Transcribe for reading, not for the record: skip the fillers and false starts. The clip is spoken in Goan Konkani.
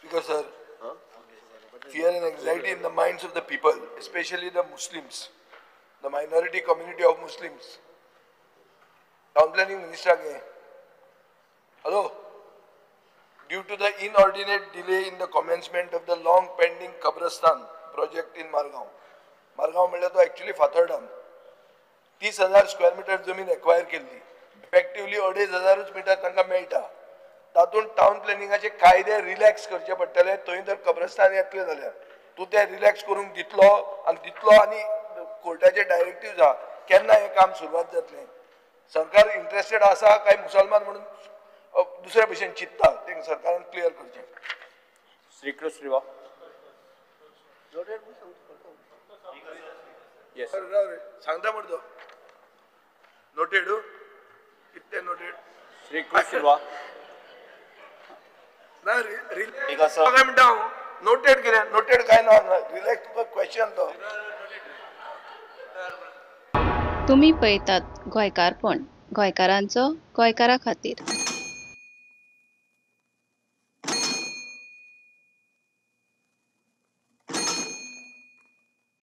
Speaker sir, fear and anxiety in the minds of the people, especially the Muslims, the minority community of Muslims. Town planning minister again. Hello. Due to the inordinate delay in the commencement of the long pending Kabrastan project in Margao. Margao म्हणल्यार तो actually Fatorda. 30,000 square metre जमीन एक्वायर केल्ली. इफेक्टिवली 2,500 मिटर तांकां मेळटा. तातूंत टावन प्लॅनिंगाचे कायदे रिलॅक्स करचे पडटले. थंय जर कब्रस्तान येतले जाल्यार तूं ते रिलॅक्स करूंक दितलो आनी दितलो आनी कोर्टाचे डायरेक्टिव्ह आहा केन्ना हें काम सुरवात जातलें. सरकार इंट्रस्टेड आसा काय मुसलमान म्हणून दुसऱ्या भशेन चिंतता तें सरकारान क्लियर करचें. श्रीकृष्ण श्रीवा. सांगता म्हणतो नोटेड कितें नोटेड. श्रीकृष्ण श्रीवा. ना काय म्हणटा हांव नोटेड कितें नोटेड काय ना रिलॅक्स तुका क्वेश्चन तो. तुमी पळयतात गोंयकारपण, गोंयकारांचो गोंयकारा खातीर.